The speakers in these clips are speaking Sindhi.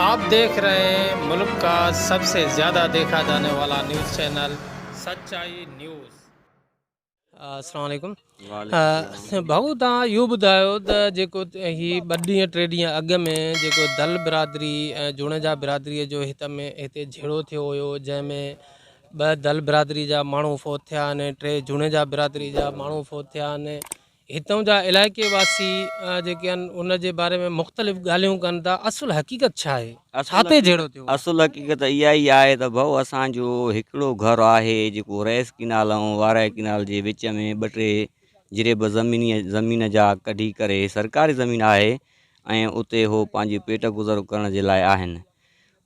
آپ ديک رهي هين ملڪ ڪا سب سي زياده ديکا جاني والا نيوز چينل سچائي نيوز. السلام عليڪم ڀائو تان اهو ٻڌايو ته جيڪو هي ٻه ڏينهن ٽي ڏينهن اڳ ۾ جيڪو دل برادري ۽ جوڻيجا برادري جو هت ۾ هتي جهيڙو ٿيو هيو جنهن ۾ ٻه دل برادري جا ماڻهو فوت ٿيا آهن ٽي جوڻيجا برادري جا ماڻهو فوت ٿيا آهن هتئون جا علائقي واسي جيڪي آهن ان جي باري ۾ مختلف ڳالهيون ڪن ٿا اصل حقيقت ڇا آهي ڇا تي جهيڙو ٿيو آهي؟ اصل حقيقت اها ئي آهي ته ڀائو اسان جو هڪڙو گهر آهي جيڪو رئيس ڪينال ۽ وارهه ڪينال جي وچ ۾ ٻه ٽي جريب زميني زمين جا ڪڍي ڪري سرڪاري زمين آهي ۽ اتي هو پنهنجي پيٽ گذر ڪرڻ جي لاء آهن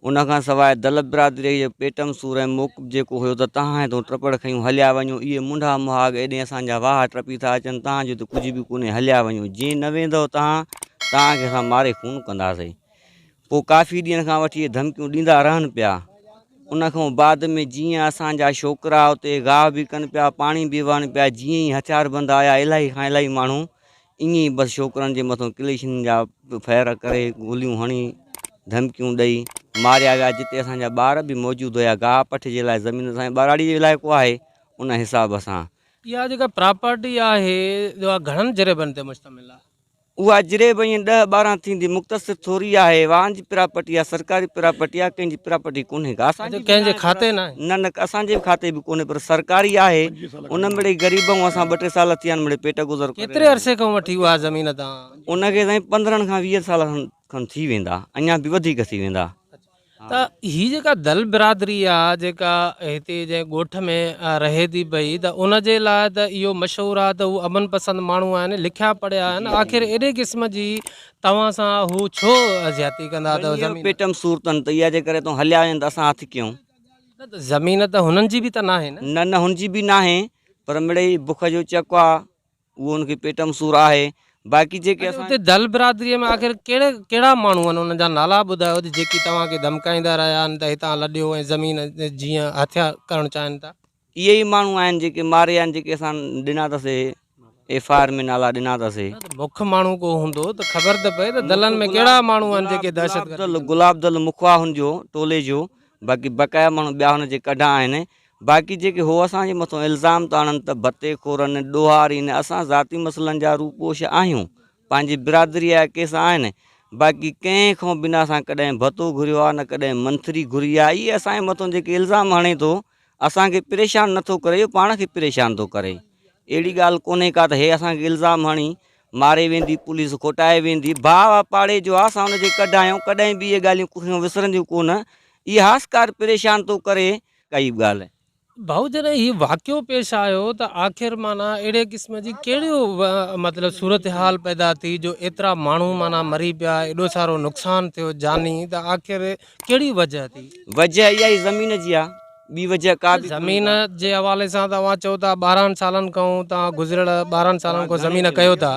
ان کان سواء دل برادريء جو پيٽم سور ۽ موقف جيڪو هيو ته تهان هتون ٽپڙ کنيون هليا وڃو، اهي منڍا مهاڳ ايڏهين اسان جا واهه ٽپي ٿا اچن، تهان جو ته ڪجهه به ڪونهي، هليا وڃو، جي نه ويندؤ تهان، تهان کي اسان ماري خون ڪنداسين. پوء ڪافي ڏينهن کان وٺي اهي ڌمڪيون ڏيندا رهن پيا. ان کان بعد ۾ جيئن اسان جا ڇوڪرا اتي گاهه به ڪن پيا، پاڻي به وهن پيا، جيئن ئي هٿياربند آيا الاهي کان الاهي ماڻهو ائين ئي بس ڇوڪرن جي مٿون ڪليشن جا فائر ڪري گوليون هڻي ڌمڪيون ڏئي ماريا ويا جتي اسان جا ٻار به موجود هيا گاهه پٺ جي لاء زمين اسان جي ٻهراڙي جو علائقو آهي ان حساب سان. اها جيڪا پراپرٽي آهي اها گهڻن جريبن تي مشتمل آهي؟ اها جريب ائين ڏهه 12 ٿيندي مختصر ٿوري آهي واهن جي پراپرٽي آهي سرڪاري پراپرٽي آهي ڪنهن جي پراپرٽي ڪونهي ڪا اسان جي ڪنهن جي کاتي ناهي. نه نه اسان جي به کاتي به ڪونهي پر سرڪاري آهي ان مڙئي غريب آهيون اسان ٻه ٽي سال ٿيا آهن مڙئي پيٽ گذر ڪري ڪيتري عرصي کان وٺي اها زمين تان. ان کي سائين 15 کان 20 سال کن ٿي ويندا اڃا به وڌيڪ ٿي ويندا. ته هي جيڪا دل برادري آ جيڪا هتي جنهن ڳوٺ ۾ رهي ٿي پئي ته ان جي لاء ته اهو مشهور آ ته هو امن پسند ماڻهو آهن لکيا پڙهيا آهن آخر ايڏي قسم جي توهان سان هو ڇو زيادتي ڪندا ته زمين. پيٽم سور تن ته اها جي ڪري تون هليا وڃين ته اسان هٿ ڪيون. نه ته زمين ته هنن جي به ته ناهي نه. نه نه هن جي به ناهي پر مڙئي بک جو چڪ آ اهو ان کي پيٽم سور آهي باقي جيڪي اسان. اتي دل برادريء ۾ آخر ڪهڙي ڪهڙا ماڻهو آهن انهن جا نالا ٻڌايو ته جيڪي توهان کي ڌمڪائيندا رهيا آهن ته هتان لڏيو ۽ زمين جيئن هٿيا ڪرڻ چاهين ٿا. اهي ئي ماڻهو آهن جيڪي ماريا آهن جيڪي اسان ڏنا اٿس ايف I R ۾ نالا ڏنا اٿس. نه ته مک ماڻهو ڪو هوندو ته خبر ته پئي ته دلن ۾ ڪهڙا ماڻهو آهن جيڪي دهشتگردي ڪن. گلاب دل مک آهي هن جو ٽولي جو باقي بقايا ماڻهو ٻيا هن جي ڪڍا آهن باقي جيڪي هو اسان جي مٿون الزام ٿا هڻن ته ڀتي خورن، ڏوهارين، اسان ذاتي مسئلن جا روپوش آهيون، پنهنجي برادريء جا ڪيس آهن، باقي ڪنهن کان به نه اسان ڪڏهن ڀتو گهريو آهي نه ڪڏهن منٿري گهري آهي، اهي اسان جي مٿون جيڪي الزام هڻي ٿو، اسان کي پريشان نه ٿو ڪري اهو پاڻ کي پريشان ٿو ڪري، اهڙي ڳالهه ڪونهي ڪا ته هي اسان کي الزام هڻي ماري ويندي، پوليس کوٽائي ويندي، ڀاء آ پاڙي جو آ، اسان ان جي ڪڍ آهيون، ڪڏهن به اهي ڳالهيون ڪنهن کان وسرنديون ڪونه، اهي هاسڪار پريشان ٿو ڪري. ڪائي به ڳالهه. ڀائو جڏهن هي واقعو پيش آيو ته آخر معنيٰ اهڙي قسم جي ڪهڙي مطلب صورتحال پيدا ٿي جو ايترا ماڻهو معنيٰ مري پيا ايڏو سارو نقصان ٿيو جاني ته آخر ڪهڙي وجه ٿي؟ وجه اها ئي زمين جي آ ٻي وجه ڪا به ڪونهي زمين جي حوالي سان ته اوهان چئو ٿا 12 سالن کان توهان گذريل 12 سالن کان زمين ڪيو ٿا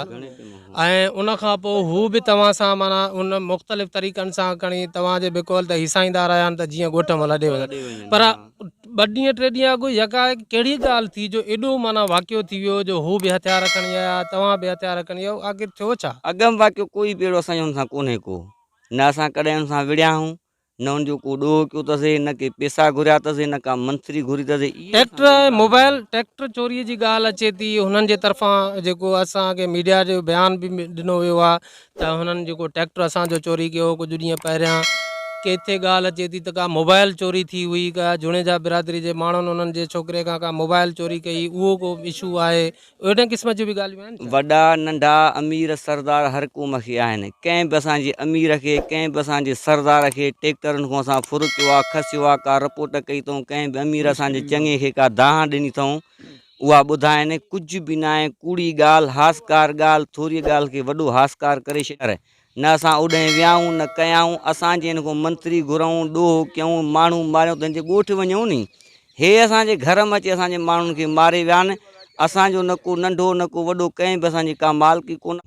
۽ ان کان پوء هو به توهان سان معنيٰ ان مختلف طريقن سان کڻي توهان جي بقول ته هيسائيندا رهيا آهن ته جيئن ڳوٺ مان لڏي وڃن پر ٻه ڏينهن ٽي ڏينهن اڳ يڪايڪ ڪهڙي ڳالهه ٿي جو ايڏو معنيٰ واقعو ٿي ويو جو هو به هٿيار کڻي آيا توهان به هٿيار کڻي آيو آخر ٿيو ڇا؟ اڳم واقعو ڪوئي به اهڙو اسان جو هن سان ڪونهي ڪو نه اسان ڪڏهن هن سان وڙهيا آهيون نه ان جو ڪو ڏوهه ڪيو اٿس، نه ڪي پيسا گهريا اٿس، نه ڪا منٿري گهري اٿس. اهي ٽريڪٽر ۽ موبائل ٽريڪٽر چوري جي ڳالهه اچي ٿي هنن جي طرفان جيڪو اسان کي ميڊيا جو بيان به ڏنو ويو آهي ته هنن جيڪو ٽريڪٽر اسان جو چوري ڪيو هو ڪجهه ڏينهن پهريان ڪٿي ڳالهه اچي ٿي ته ڪا موبائل چوري ٿي هئي ڪا جوڻيجا برادري جي ماڻهن انهن جي ڇوڪري کان ڪا موبائل چوري ڪئي اهو ڪو اشو آهي اهڙي قسم جون به ڳالهيون آهن ڇا؟ وڏا، ننڍا، امير، سردار هر قوم کي آهن. ڪنهن به اسان جي امير کي، ڪنهن به اسان جي سردار کي ٽيڪٽرن کان اسان ڦر ڪيو آ، کسيو آ، ڪا رپورٽ ڪئي اٿئون، ڪنهن به امير اسان جي چڱي کي ڪا دانهن ڏني اٿئون، اها ٻڌائين. ڪجهه به ناهي، ڪوڙي ڳالهه، هاسڪار ڳالهه، ٿوريء ڳالهه کي وڏو هاسڪار ڪري ڇڏيو. نه اسان اوڏهين ويائون نه ڪيائون، اسان جي هن کان منٿري گهرئون، ڏوهه ڪيئون، ماڻهو ماريون ته هن جي ڳوٺ وڃون ني. هي اسان جي گهر م اچي اسان جي ماڻهن کي ماري ويا آهن. اسان جو نه ڪو ننڍو نه ڪو وڏو ڪنهن به اسان جي ڪا مالڪي ڪونه.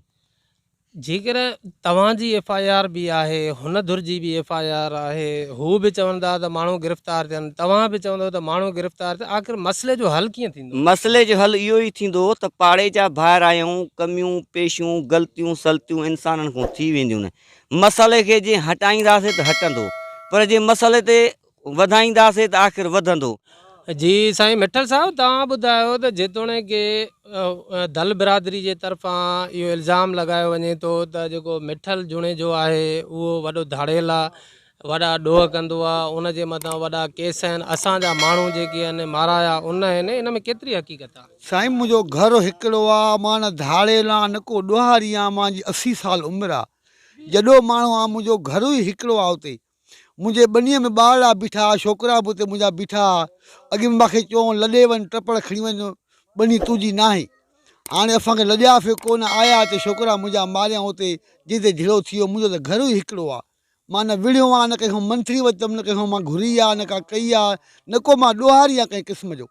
جيڪڏهن توهان جي ايف I R به آهي، هن ڌر جي به ايف I R آهي، هو به چون ٿا ته ماڻهو گرفتار ٿين، توهان به چوندؤ ته ماڻهو گرفتار ٿين، آخر مسئلي جو حل ڪيئن ٿيندو؟ مسئلي جو حل اهو ئي ٿيندو ته پاڙي جا ڀائر آهيون، ڪميون، پيشيون، غلطيون، سلطيون انسانن کان ٿي وينديون. مسئلي کي جي هٽائينداسين ته هٽندو پر جي مسئلي تي وڌائينداسين ته آخر وڌندو. جي سائين مٺل صاحب توهان ٻڌايو ته جيتوڻيڪ دل برادري جي طرفان اهو الزام لڳايو وڃي ٿو ته جيڪو مٺل جوڻيجو آهي اهو وڏو ڌاڙيل آ وڏا ڏوهه ڪندو آ ان جي مٿان وڏا ڪيس آهن اسان جا ماڻهو جيڪي آهن مارايا ان آهن ان ۾ ڪيتري حقيقت آ. سائين منهنجو گهر هڪڙو آ مان نه ڌاڙيل آن نه ڪو ڏوهاري آن مان جي 80 سال عمر آ جڏو ماڻهو آن منهنجو گهر ئي هڪڙو آ اتي منهنجي ٻنيء ۾ ٻارڙا بيٺا ها، ڇوڪرا به اتي منهنجا بيٺا ها. اڳي ۾ مان کي چيو لڏي وڃ، ٽپڙ کڻي وڃ، ٻني تنهنجي ناهي. هاڻي اسان کي لڏياسين ڪو نه، آيا اچي ڇوڪرا منهنجا ماريائون اتي، جنهن تي جهيڙو ٿي ويو. منهنجو ته گهر ئي هڪڙو آ. مان نه وڙهيو آهيان، نه ڪنهن کان منٿري ورتم، نه ڪنهن کان مان گهري آ، نه ڪا ڪئي آ، نه ڪو مان ڏوهاري آهيان ڪنهن قسم جو.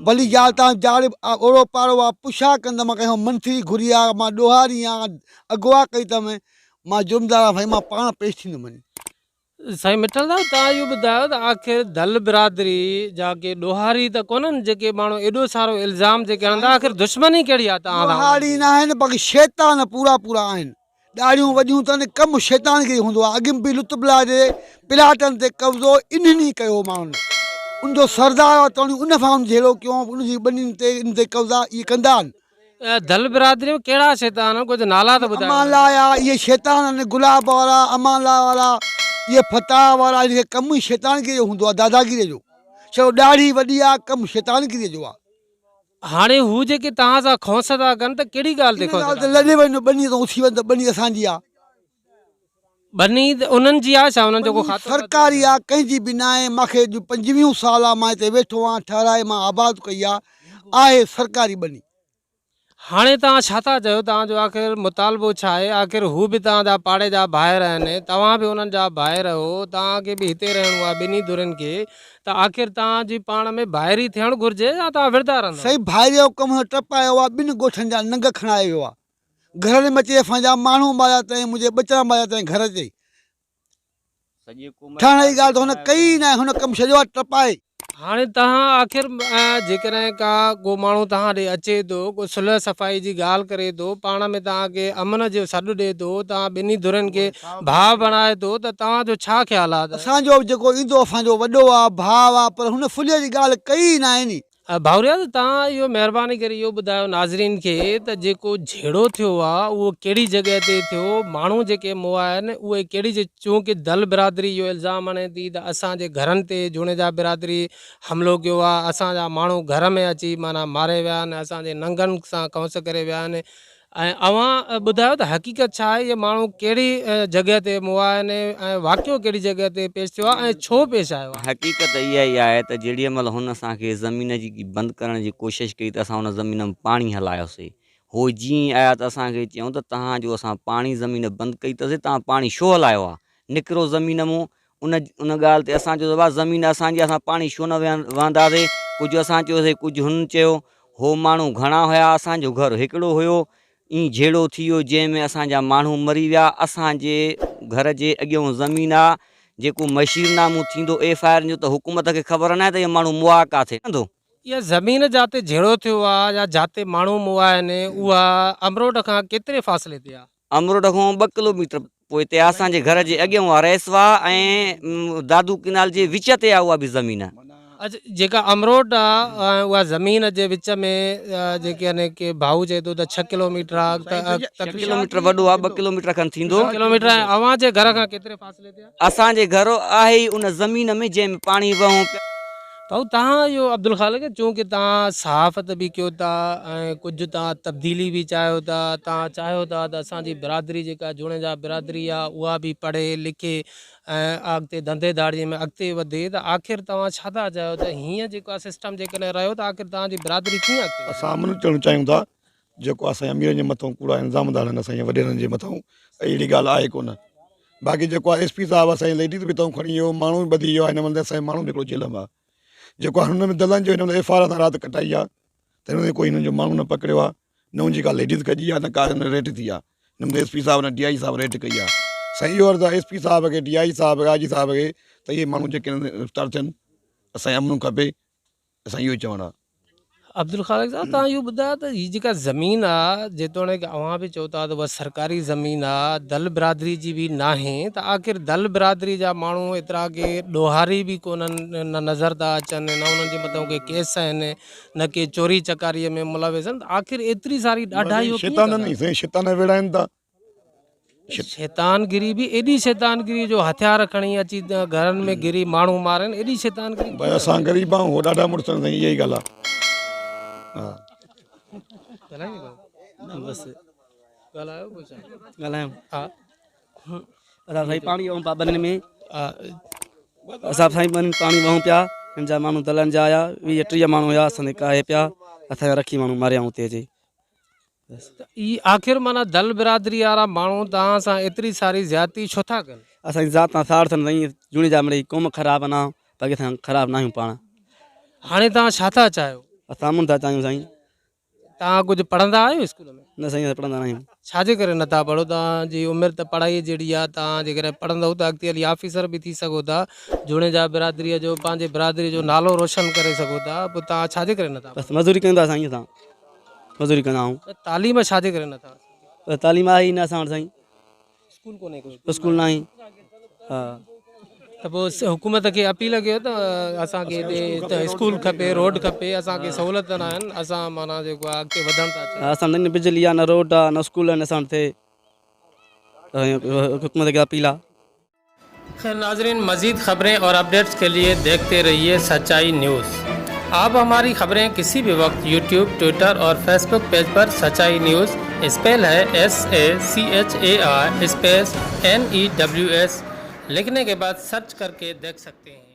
ڀلي يار تان جاڙ اوڙو پاڙو آ، پڇا ڪندم مان ڪنهن کان منٿري گهري آ، مان ڏوهاري آهيان، اغوا ڪئي اٿم، مان جرمدار آهيان سائين مان پاڻ پيش ٿيندم وڃي. سائين مٺل صاحب توهان اهو ٻڌايو ته آخر دل برادري جا ڪي ڏوهاري ته ڪونهن جيڪي ماڻهو ايڏو سارو الزام جيڪي هڻن ٿا آخر دشمني ڪهڙي آهي توهان سان انهن ڏوهاري جي. نه آهن باقي شيطان پورا پورا آهن ڏاڙهيون وڏيون اٿن ڪم شيطانگيري هوندو آهي اڳم به لطف الله جي پلاٽن تي قبضو انهن ئي ڪيو هو ماڻهن ان جو سردار آهي توڻي ان سان ان جهيڙو ڪيو ان جي ٻنين تي ان تي قبضا اهي ڪندا آهن. دل برادري ۾ ڪهڙا شيطان آهن ڪجهه نالا ته ٻڌايو امان لاء آ اهي شيطان آهن گلاب وارا امان لاء وارا اهي فتاح وارا انهن کي ڪم ئي شيطانگيري جو هوندو آ داداگيري جو ڇڙو ڏاڙهي وڏي آ ڪم شيطانگيري جو آ. هاڻي هو جيڪي توهان سان کونس ٿا ڪن ته ڪهڙي ڳالهه تي ان کونس ڳالهه ٿا تي لڏي وڃ ٻني تان اٿي وڃ ته ٻني اسان جي آ. ٻني ته انهن جي آ ڇا انهن جو ڪو ٻني کاتو واتو سرڪاري آ ڪنهن جي به ناهي مان کي اڄ پنجويهون سال آ مان هتي ويٺو آهيان ٺهرائي مان آباد ڪئي آ آهي سرڪاري ٻني. هاڻي توهان ڇا ٿا چئو؟ توهان جو آخر مطالبو ڇا آهي؟ آخر هو به توهان جا پاڙي جا ڀائر آهن، توهان به انهن جا ڀائر آهيو، توهان کي به هتي رهڻو آهي ٻنهي ڌرين کي ته آخر توهان جي پاڻ ۾ ڀائري ٿيڻ گهرجي يا توهان وڙهندا رهندؤ؟ سائين ڀائري جو ڪم هن ٽپايو آهي، ٻن ڳوٺن جا ننگ کڻائي ويو آهي، گهرن ۾ اچي اسان جا ماڻهو ماريا اٿائين، منهنجي ٻچڙا ماريا اٿائين گهر اچي. ٺهڻ جي ڳالهه ته هن ڪئي ئي ناهي، هن ڪم ڇڏيو آهي ٽپائي. هاڻي توهان آخر جيڪڏهن ڪا ڪو ماڻهو توهان ڏي اچي ٿو، ڪو صلح صفائي جي ڳالهه ڪري ٿو، پاڻ ۾ توهان کي امن جو سڏ ڏي ٿو، توهان ٻنهي ڌرين کي ڀاء بڻائي ٿو ته توهان جو ڇا خيال آهي ته. اسان جو جيڪو ايندو اسان جو وڏو آهي، ڀاء آهي، پر هن صلح جي ڳالهه ڪئي ئي ناهي ني. ڀائو رياض توهان اهو مهرباني ڪري اهو ٻڌايو ناظرين کي ته جيڪو جهيڙو ٿيو آ اهو ڪهڙي جڳهه تي ٿيو ماڻهو جيڪي مئا آهن اهي ڪهڙي جي چونڪه دل برادري اهو الزام هڻي ٿي ته اسان جي گهرن تي جوڻيجا برادري حملو ڪيو آ اسان جا ماڻهو گهر ۾ اچي معنيٰ ماري ويا آهن اسان جي ننگن سان کونس ڪري ويا آهن ۽ اوهان ٻڌايو ته حقيقت ڇا آهي، اهي ماڻهو ڪهڙي جڳهه تي مئا آهن ۽ واقعو ڪهڙي جڳهه تي پيش ٿيو آهي ۽ ڇو پيش آيو آهي؟ حقيقت اها ئي آهي ته جيڏيء مهل هن اسان کي زمين جي بند ڪرڻ جي ڪوشش ڪئي ته اسان ان زمين ۾ پاڻي هلايوسي. هو جيئن ئي آيا ته اسان کي چيائون ته توهان جو اسان پاڻي زمين بند ڪئي اٿسي توهان پاڻي ڇو هلايو آهي؟ نڪرو زمين مون. ان ان ڳالهه تي اسان چيو ته بابا زمين اسان جي آهي اسان پاڻي ڇو نه وهنداسي ڪجهه اسان چيوسي ڪجهه هنن چيو هو ماڻهو گهڻا هيا اسان جو گهر هڪڙو هيو ائين جهيڙو ٿي ويو جنهن ۾ اسان جا ماڻهو مري ويا اسان جي گهر جي اڳيون زمين آ جيڪو مشير نامون ٿيندو ايف I آرن جو ته حڪومت کي خبر ناهي ته اهي ماڻهو مئا ڪاٿي ڪندو. اها زمين جاتي جهيڙو ٿيو آ يا جاتي ماڻهو مئا آهن اها امروٽ کان ڪيتري فاصلي تي آ؟ امروٽ کان ٻه ڪلوميٽر پوئتي آ اسان جي گهر جي اڳيان اها رئيس واهه ۽ دادو ڪينال جي وچ تي آ اها به زمين. اچ جيڪا امروٽ آ ۽ اها زمين جي وچ ۾ جيڪي يعني ڪي ڀائو چئي ٿو ته ڇهه ڪلوميٽر آ ته ڇهه ڪلوميٽر وڏو آ ٻه ڪلوميٽر کن ٿيندو. ڇهه ڪلوميٽر ۽ اوهان جي گهر کان ڪيتري فاصلي تي آ؟ اسان جي گهر آهي ئي ان زمين ۾ جنهن ۾ پاڻي وهون پيا. ڀائو توهان اهو عبدالخالق چونڪه توهان صحافت به ڪيو ٿا ۽ ڪجهه توهان تبديلي به چاهيو ٿا توهان چاهيو ٿا ته اسان جي برادري جيڪا جوڻيجا برادري آهي اها به پڙهي لکي ۽ اڳتي ڌنڌي ڌاڙي ۾ اڳتي وڌي ته آخر توهان ڇا ٿا چاهيو ته هيئن جيڪو آهي سسٽم جيڪڏهن رهيو ته آخر توهان جي برادري ڪيئن اڳتي وڌندي؟ اسان امن چوڻ چاهيون ٿا جيڪو اسان جي اميرن جي مٿان ڪوڙا الزام ٿا هڻن اسان جي وڏيرن جي مٿان اهڙي ڳالهه آهي ڪونه باقي جيڪو آهي ايس پي صاحب اسان جي ليڊيز به تون کڻي ويو ماڻهو به ٻڌي ويو آهي هن مهل اسان جو ماڻهو به هڪڙو جيل ۾ آهي جيڪو آهي هن ۾ دلن جو هن مهل ايف I R اسان رات ڪٽائي آهي ته هن ڪوئي هنن جو ماڻهو نه پڪڙيو آهي نه ان جي ڪا ليڊيز کڄي آهي نه ڪا هن ريٽ ٿي آهي هن مهل ايس پي صاحب نه ڊي I صاحب ريٽ ڪئي آهي سائين اهو عرض آهي ايس پي صاحب کي ڊي I صاحب کي آء جي صاحب کي ته اهي ماڻهو جيڪي گرفتار ٿين اسان کي امن کپي اسان اهو ئي چوڻ آهي. عبدالخالق صاحب توهان اهو ٻڌايو ته هي جيڪا زمين آ جيتوڻيڪ اوهان به چئو ٿا ته اها سرڪاري زمين آ دل برادري جي به ناهي ته آخر دل برادري جا ماڻهو ايترا ڪي ڏوهاري به ڪونهن نه نظر ٿا اچن نه انهن جي مٿان ڪي ڪيس آهن نه ڪي چوري چڪاري ۾ ملوث آهن ته آخر ايتري ساري ڏاڍائي اهو ڪيئن شيطانن ڪندا؟ سائين شيطان ويڙهائن ٿا. شيطان گري به ايڏي شيطان گري جو هٿيار کڻي اچي گهرن ۾ گري ماڻهو مارين ايڏي شيطان گري ڀائي اسان غريب آهيون هو ڏاڍا مڙس آهن سائين اها ئي ڳالهه آهي. ها بس ڳالهايو ڪجهه ڳالهايون ها اسان سائين پاڻي وهون پيا ٻنين ۾ اسان سائين ٻنين پاڻي وهون پيا هن جا ماڻهو دلن جا آيا 20 30 ماڻهو هيا اسان تي ڪاهي پيا اسان جا رکي ماڻهو ماريائون اتي اچي ته اي آخر معنيٰ دل برادري وارا ماڻهو توهان سان ايتري ساري زيادتي ڇو ٿا ڪن؟ اسان جي ذات تان ساڙ ٿن سائين جوڻيجا مڙئي قوم خراب انا باقي اسان خراب ناهيون پاڻ. هاڻي توهان ڇا ٿا چاهيو؟ اسان امن ٿا چاهيون سائين. توهان ڪجهه پڙهندا آهيو اسڪول ۾؟ نه سائين اسان پڙهندا ناهيون. ڇا جي ڪري نٿا پڙهو؟ توهان جي عمر ته پڙهائي جهڙي آهي توهان جيڪڏهن پڙهندؤ ته اڳتي هلي آفيسر به ٿي سگهو ٿا جوڻيجا برادري جو پنهنجي برادري جو نالو روشن ڪري سگهو ٿا پوء توهان ڇا جي ڪري نٿا بس مزوري ڪيون ٿا سائين اسان. مزوري ڪندا آهيون. ته تعليم ڇا جي ڪري نٿا حاصل ڪيو؟ پر تعليم آهي ئي نه اسان وٽ سائين. اسڪول ڪونهي ڪو؟ اسڪول ناهي ها. ته پوء حڪومت کي اپيل ڪيو ته اسان کي هتي اسڪول کپي روڊ کپي اسان کي سهولت نه آهن اسان معنيٰ جيڪو آهي اڳتي وڌڻ ٿا چاهيون. اسان وٽ نه بجلي آهي نه روڊ آهي نه اسڪول آهن اسان وٽ هتي حڪومت کي اپيل آهي. خير ناظرين مزيد خبرين اور اپڊيٽس کے لئے ديکھتي رھيي سچائي نيوز آپ ھماري خبرين ڪسي بھي وقت يوٽيوب ٽوئٽر اور فيسبوڪ پيج پر سچائي نيوز اسپيل ھي S A C H A I space N E W S لکھني کے بعد سرچ ڪر ڪي ديکھ سکتي ھين.